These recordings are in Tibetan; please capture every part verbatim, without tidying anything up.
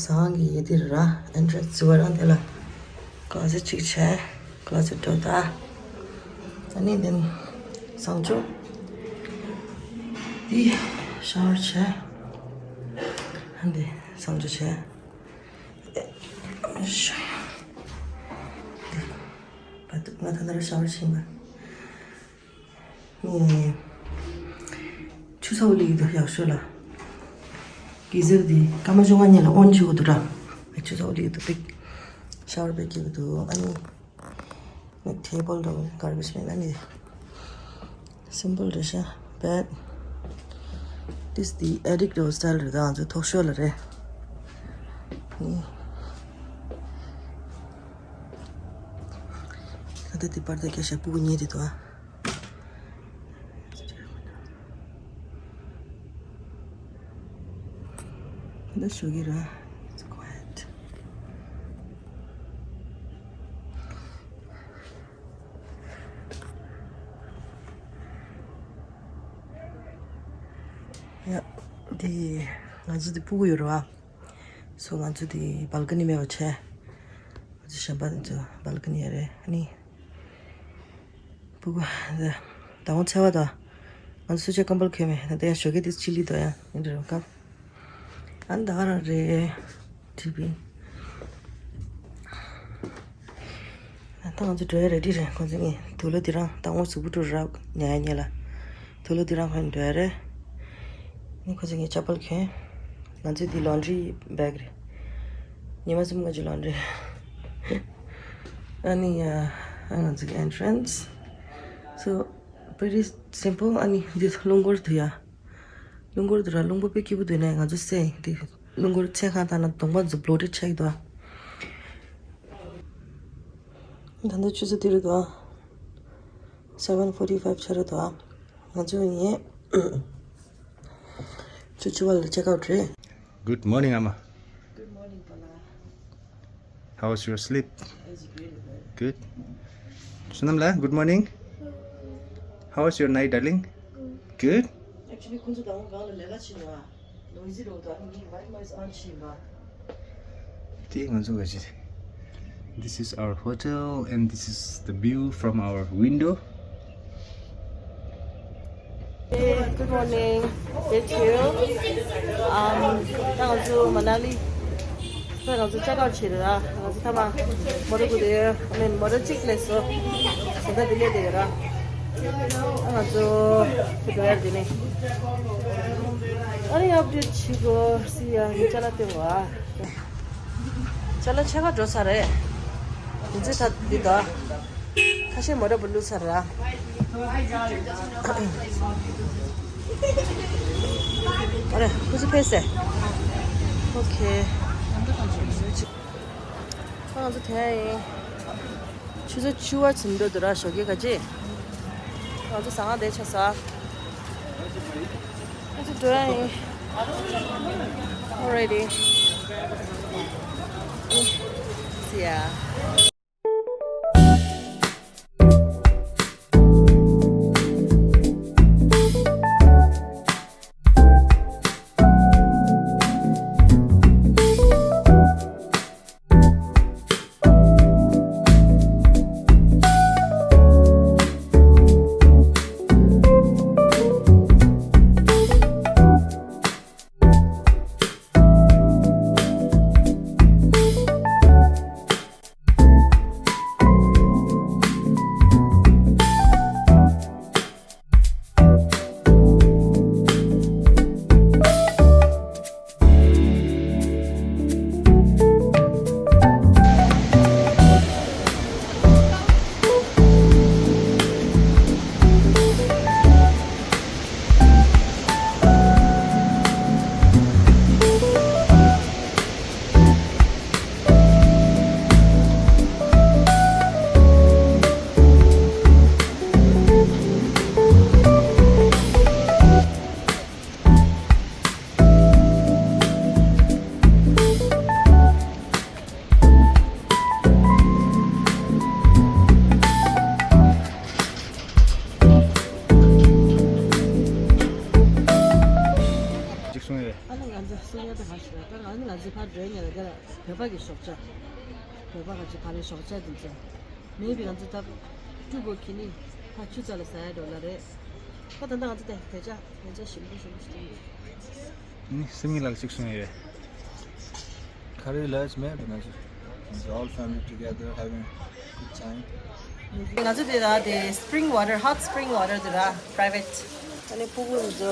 ཟངས་ཀྱི་ཡི་དེ་ར་ཨེན་ཊྲན་སི་ཟེར་བ་རང་དེ་ལ་ཀློ་ཟེཊ་གཅིག་བྱས། ཀློ་ཟེཊ་འགྲོ་ད། ཨ་ནི་དེ་ནས་ཟངས་ཆུ། དེ་ཤ་ཝར་བྱས། ཨ་འདི་ཟངས་ཆུ་བྱས། བ་དུ་ང་ད་ལྟ་ར་ཤ་ཝར་བྱས་པ། ནི། ཆུ་ཚ་པོ་སླེབས་ཀྱི་འདུག་ཡག་ཤོས་ལ། གི་ཟེར་དེ་སྐར་མ་བཅོ་ལྔ་ཉིན་ལ་ཨོན་བྱེད་དགོས་འདུག་ར། ཆུ་ཚ་པོ་སླེབས་ཀྱི་འདུག་པིག་ཤ་ཝར་བྱེད་ཀྱི་འདུག་ཨ་ནི། ནི་ཊེ་བལ་འདྲ་པོ་གར་བེཇ་མེད་ན་ནི། སིམ་པལ་རེད་ཤག་བེཌ། ཏིས་དེ་ཨེ་ཌིག་འདྲ་པོ་སི་ཊལ་རེད་ད་ང་ཚོ་ཐོག་ཤོར་ལ་རེད། ནི། ད་ལྟ་དེ་པར་ད་སྐད་ཆ་སྤུ་གུ་ཉལ་དེ་འདུག་ཨ། ད་ཞོགས་ཀས་ར། It's quiet. ཡ། དེ་ང་ཚོ་དེ་སྤུ་གུ་ཡོད་རེད་བ། སོ་ང་ཚོ་དེ་བལ་ཀ་ནི་མེད་པ་བྱས། ང་ཚོ་གཞན་པ་ཚོ་བལ་ཀ་ནི་ཡོད་རེད་ཨ་ནི། སྤུ་གུ། ད་འོང་ཚེ་བ་དང་། ང་ཚོ་སུ་ཆ་ཀམ་པལ་གྱོན་མེད་ད་ལྟ་ཡང་ཞོགས་ཀས་དེ་ཅི་ལི་དོ་ཡང་ཡིན་འདྲ་རོ་ཀ་ཨ་ནི་ད་ག་རང་རེད། ཊི་བི། ད་ང་ཚོ་འགྲོ་ཡ་རེ་ཌི་རེད། ཁོ་ཚོ་ངས་དུག་ལོག་དེ་རང་ད་འོང་གཟུགས་པོ་དཀྲུག་རག་ཉལ་ཡ་ཉལ་ལ། དུག་ལོག་དེ་རང་ཁོ་ནས་འགྲོ་ཡ་རེད། ནི་ཁོ་ཚོ་ངས་ཅ་པལ་གྱོན། ང་ཚོའི་འདི་ལོན་ཌི་རི་བེག་རེད། ཉི་མ་གསུམ་ང་ཚོའི་ལོན་ཌི་རི། ཨ་ནི་ཡ། ཨ་ང་ཚོའི་ཨེན་ཊྲན་སི། So pretty simple. ཨ་ནི་འདི་རླུང་འཁོར་དུ་ཡ། རླུང་འཁོར་དུ་ར་རླུང་བུ་དཔེ་སྐྱིད་པོ་འདུག་ནས་ང་ཚོ་སེ་འདི་རླུང་འཁོར་ཚན་ཁང་དང་ན་གདོང་པ་ཚོ་བློ་གྲོས་ཆག་འདུག་ད་ལྟ་ཆུ་ཚོད་འདི་རེད་འདུག seven forty five ཆགས་རེད་འདུག་ང་ཚོ་ཡིན། ཆུ་ཆུ་བ་ལ་ཅེག་ཨའུཊ་རེད། Good morning, Ama. Good morning, Pala. How was your sleep? It's really good. Good. Sonam la, good morning. How was your night, darling? Good. Actually, ཁོང་ཚོ་དང་གང་ལ་ལས་ཀ་བྱེད་ནས་ནོའི་ཛི་རོ་དང་ནི་ཝའི་ཕའི་ཨོན་བྱེད་པ། དེ་ང་ཚོ་ག་ཅི། This is our hotel and this is the view from our window. Hey, good morning. Good to you. Um, ད་ང་ཚོ་མ་ན་ལི། ད་ང་ཚོ་ཅེག་ཨའུཊ་བྱེད་རེད་ལ། ང་ཚོ་ཐ་མ་མོ་ཊ་ཁུ་དེ། I mean མོ་ཊ་གཅིག་ལས་སོ། ད་ལྟ་དེ་ལས་དེ་ཡོད་ར། ད་ང་ཚོ་ཁུ་དེ་ཡར་དེ་ནས། ཨ་རི་ཨཔ་ཌེཊ་བྱེད་དགོས་སི་ཡ་ངའི་ཅ་ལག་སྟོན་གོ་ཨ། ཅ་ལག་ཕྱེད་ཀ་འགྲོ་ས་རེད། དེ་ཚོ་ད་འདི་ད། ཁ་ཤས་མོ་ཊ་བུ་ལུ་ཚར་ར། ཨ་རེ་ཁུ་ཚོ་ཕེབས་སེ། ཨོ་ཁེ། ང་ཚོ་དེ་ཡིན། ཆུ་ཚོད་བཅུ་བ་ཚུན་འགྲོ་འདུག་ར་ཞོགས་ཀས་ག་ཅི། ང་ཚོ་ཟ་ཁང་དེ་ཆ་ས། ང་ཚོ་འགྲོ་ཡ་ཡིན། Alrighty. See ya. ད་ང་ཚོ་ཕར་འགྲོ་ཉེ་ལ་དེ་ལ་བོད་པ་གི་ཞོགས་ཇ། བོད་པ་ག་ཅིག་ཕ་ལའི་ཞོགས་ཇ་དེ་ཚོ་མེད་པའི་ང་ཚོ་ད་ཀྲུ་གོ་ཁི་ནི་ཕ་ཆུ་ཚ་ལ་ཟ་ཡ་འགྲོ་ལ་རེད། ཁ་ད་ད་ང་ཚོ་དེ་དེ་ཇ་དེ་ཇ་ཞིམ་པོ་ཞིམ་པོ་ཞིག་ནི་སེམས་ཉིད་ལ་ཅིག་གསུང་ཡོད། ཁ་རི་ལ་ཅི་མེད་དེ་ང་ཚོ་all family together having good time. ང་ཚོ་དེ་ལ་དེ་spring water, hot spring water དེ་ལ་private ཨ་ནི་ཕྲུ་གུ་ཚོ།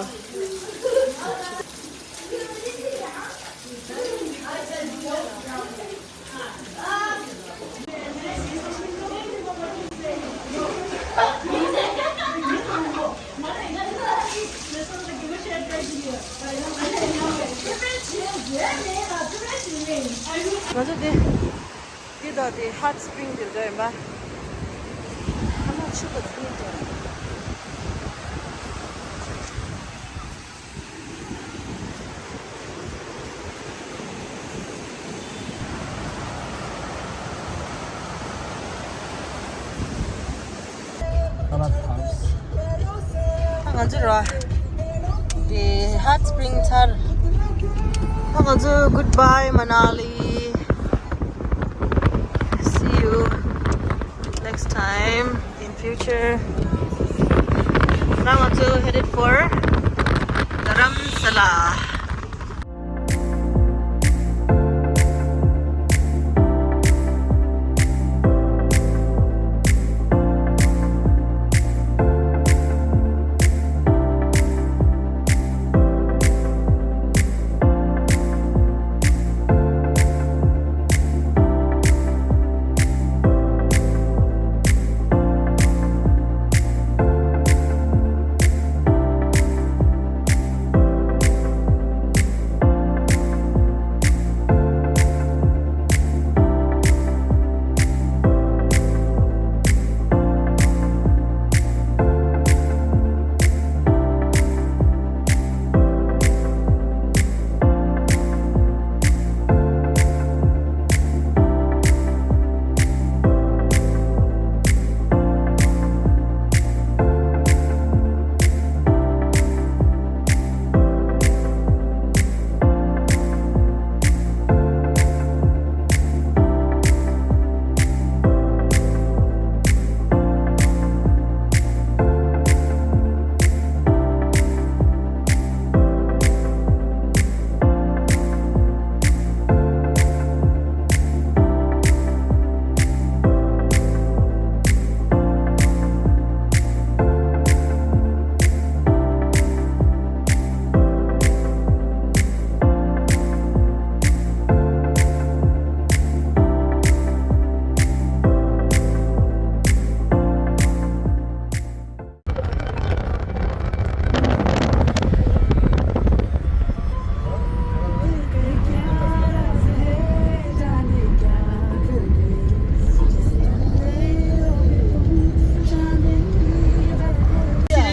ང་ཚོ་དེ། འདི་དང་དེ་hot spring དེ་འདྲ་ཡིན་པ། ཨ་མ་ཆུ་དང་སྤྲིན་དེ། ང་ཚོ་ར། དེ་hot spring ཚར། ད་ང་ཚོ་goodbye Manali. See you next time in future. Now ང་ཚོ་headed for Dharamsala.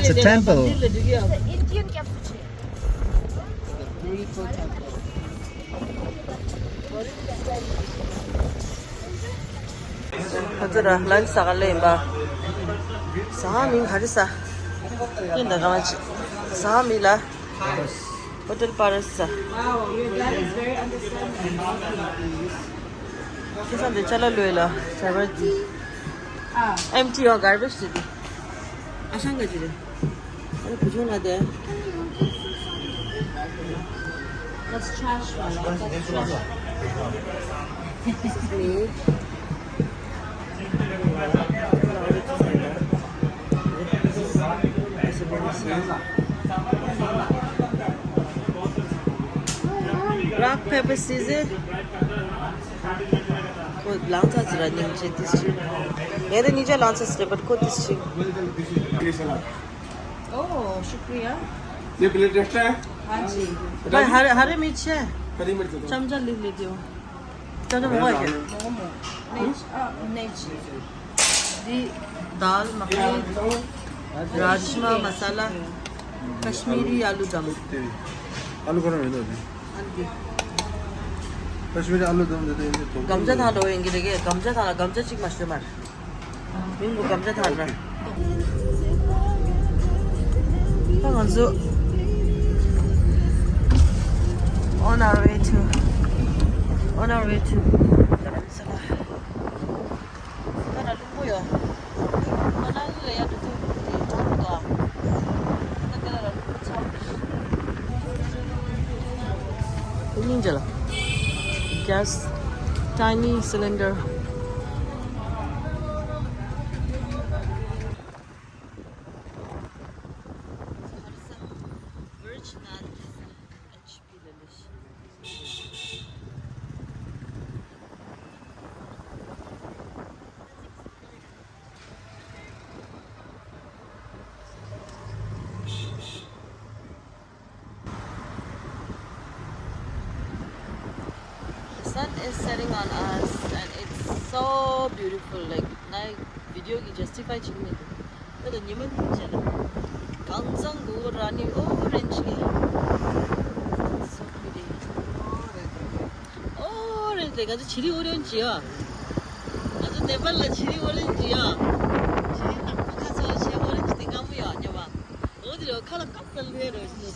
It's a temple. Indian cafe. Beautiful temple. ང་ཚོ་ར་lunch ཟ་ག་སླེབས་ཡིན་པ། ཟ་མིན་ག་རེ་ཟ། ཡིན་ད་གང་ཅི། ཟ་མིན་ལ། Hotel Paras ཟ། Wow, your dad is very understanding. ཁྱེད་ཚང་འདི་ཅ་ལག་ལོས་ལ་ཇ་བར་འདི། ཨ། Empty or garbage དེ་འདི། ཨ་ཞང་ག་ཅི་རེད། ཨ་བུ་ཆུང་ལ་དེ། That's trash, man. That's trash. This is me. Rock, paper, scissors. ཁོ་ལང་ཚ་ཟེར་ར་སྙིང་རྗེ་ཏིས་ཅིག་ངས་དེ་གཉིས་ཆ་ལང་ཚ་ཟེར་བར་ཁོ་ཏིས་ཅིག Oh, shukriya. ये plate extra है? हाँ जी। भाई, हरे, हरे मिर्च है? हरी मिर्च दो। चमचा ले लेती हूँ। चलो, मोमो है क्या? मोमो। नहीं, आ, नहीं जी। जी, दाल मखनी, राजमा मसाला, कश्मीरी आलू दम। आलू गरम है ना अभी? हाँ जी। कश्मीरी आलू दम देते हैं, ये तो गमजा था लो, इंगे देखे, गमजा था, गमजा चिक मछली मार। ཡིན་གོ་སྐམ་ཆ་ཐར་ར། ད་ང་ཚོ། On our way to, on our way to Dharamsala. ད་ལ་ལུང་པོ་ཡོད། ང་རང་ལ་ཡ་འགྲོ་དུས་དེ་གྲོགས་པོ་དང་། ད་དེ་ལ་ལ་ལུང་པོ་ཚ་པོ་དེ་ཡིན་ཅི་ལ། Gas, tiny cylinder. Sun is setting on us and it's so beautiful. Like, ང་video གི་justify བྱེད་ཀྱི་མི་འདུག་ད་ལྟ་ཉི་མ་ཉིན་བྱས་ན་གང་ཚང་གོ་ར་ནི་orange གི། So pretty. Orange རེད། ང་ཚོ་བྱི་རིལ་orange ཡོད། ང་ཚོ་ནེ་པཱལ་ལ་བྱི་རིལ་orange ཡོད། བྱི་རིལ་ནག་པོ་ཁ་ཚ་བ་བྱས་orange དེ་དཀར་པོ་ཡོད་སྙམ་པ། འོ་དེ་རེད། ཁ་ལ་སྐབས་ལ་ལྷོད་རོ། འདི་ཟ་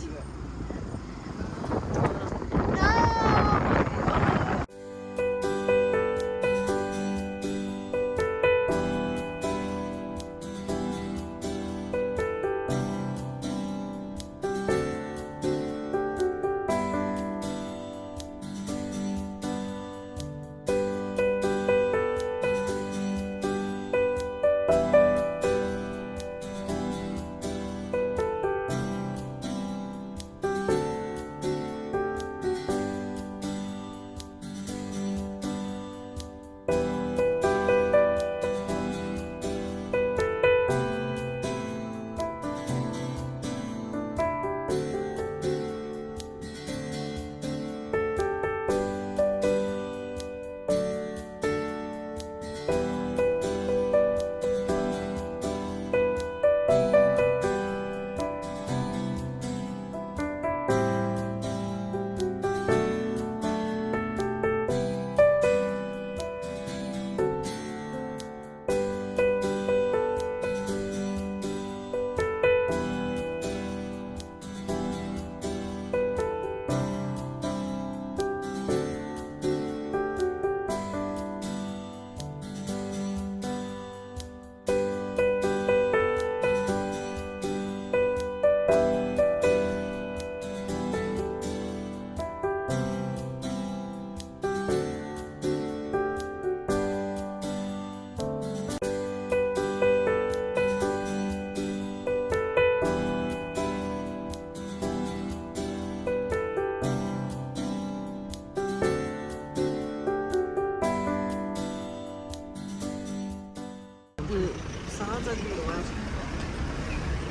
ཁང་རྩ་འདི་ཡོད་པ།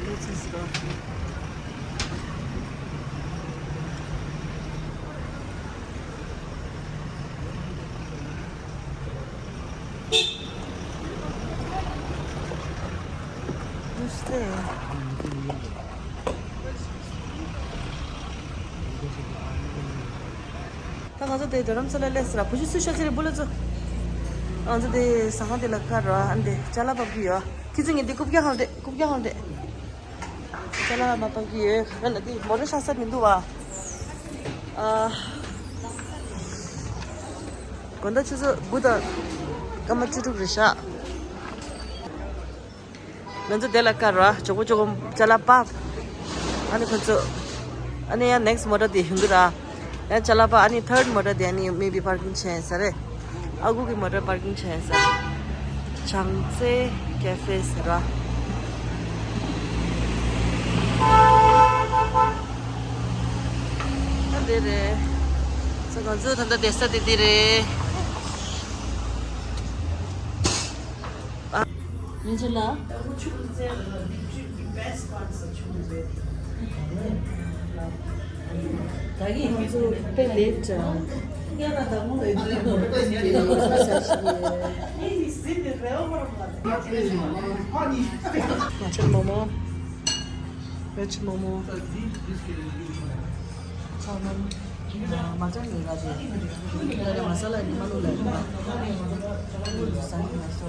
ལོ་ཚོད་ཟིག་ག་ད་ང་ཚོ་དེ་རྡ་རམ་ས་ལ་སླེབས་ཟེར་ར། བུ་ཆུ་སུ་ཤ་ཚེ་རི་བུ་ལ་ཚོ། ང་ཚོ་དེ་ཟ་ཁང་དེ་ལ་ཁ་ར་ཨ་འདི་ཅ་ལག་ཕབ་ཀྱི་ཡོད། ཁྱི་ཚོ་ངས་འདི་རྐུབ་བཀྱག་ཧང་དེ་རྐུབ་བཀྱག་ཧང་དེ། ཅ་ལག་མ་ཕབ་ཀྱི་ཡོད། ཁ་ལ་དེ་མོ་ཊ་ཤ་ས་མི་འདུག་བ། ཨ། དགོང་དག་ཆུ་ཚོད་དགུ་དང་སྐར་མ་བཅུ་དྲུག་རེད་ཤག་ང་ཚོ་དེ་ལ་བཀར་ར། མགྱོགས་པོ་མགྱོགས་པོ་ཅ་ལག་ཕབ། ཨ་ནི་ཁོ་ཚོ། ཨ་ནི་ཡང་next མོ་ཊ་དེ་ཡོང་གི་ར། ཡང་ཅ་ལག་ཕབ། ཨ་ནི་third མོ་ཊ་དེ་ཨ་ནི་maybe parking བྱས་ཡིན་ས་རེད། ཨ་ཁུ་གི་མོ་ཊ་parking བྱས་ཡིན་ས། བྱང་རྩེ་cafe ཟེར་ར། ད་དེ་རེད། ས་ང་ཚོ་ད་ལྟ་བསྡད་ས་དེ་འདི་རེད། ཨ། ཡིན་ཕྱིན་ལ། ད་གིན་ང་ཚོ་དཔེ་late ཅིག་ང་ཚོ་མོ་མོ། veg མོ་མོ། ཚོགས་གནང་། མ་ཅང་ཉེ་ག་དེ། ད་རེ་མ་ས་ལ་ནི་མ་ལུ་ལ་ཡིན་པ། ཨ་ཁུ་ལ་ཟ་ཡིན་ན་སོ།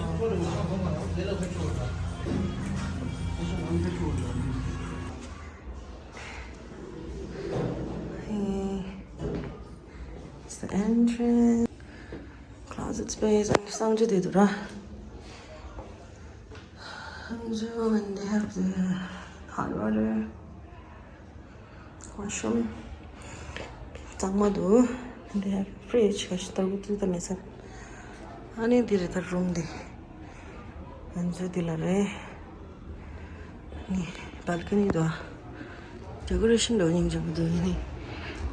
ཧེ། Entrance, closet space, and གསང་སྤྱོད་དེ་འདུག་ར། གསང་སྤྱོད། And they have the hot water, washroom གཙང་མ་འདུག And they have fridge. ག་ཤི་ཏར་བུ་ཏུ་ད་མེད་ས། ཨ་ནི་འདི་རེད་ད་རུམ་འདི། ང་ཚོ་འདི་ལ་རེད། ནི་balcony འདུག Decoration འདྲ་སྙིང་རྗེ་མོ་འདུག་ཡིན་ནི།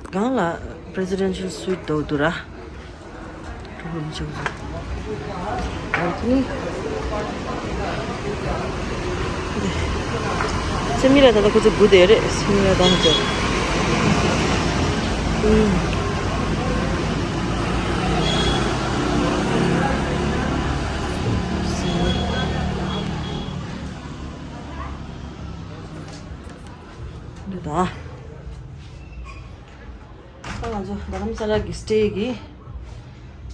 སྒང་ལ་presidential suite འདྲ་འདུག་ར། གྲོགས་པོ་མི་ཆོག་ཟེར། ཨ་ཁུ་ནི། སེ་མི་ར་ད་ལྟ་ཁོ་ཚོ་སྒུག་བསྡད་རེད། སེ་མི་ར་དང་ཚོ། ཨུམ། འདི་ད། ད་ང་ཚོ་དྷ་རམ་ས་ལ་གི་stay གི།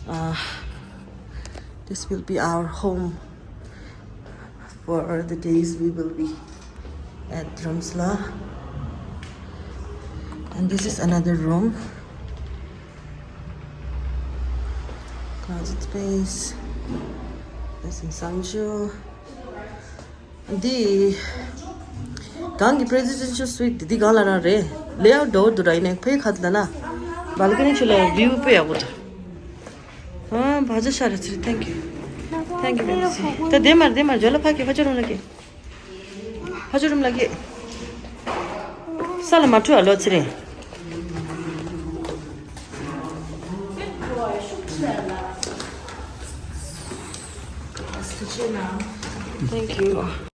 ཨ། This will be our home for the days we will be at Dharamsala. And this is another room. Closet space. This is Sangju. འདི། གང་གི་presidential suite འདི་གང་ལ་རང་རེད། Layout འདྲ་བོ་འདུག་ར། ཡིན་ནའི་ཕའི་ཁ་ལ་ན། Balcony ཆུ་ལ་view དཔེ་ཡག་པོ་འདུག་ཨ། བ་ཇ་ཤ་ར་ཚིར། Thank you. Thank you, baby. ད་དེ་མར་དེ་མར་འཇོ་ལ་ཕ་གི་ཕ་ཆོ་རུམ་ལ་གི། ཕ་ཆོ་རུམ་ལ་གི། ས་ལ་མ་འཁྲུ་ཨ་ལོ་ཚེ་རིང་། Thank you.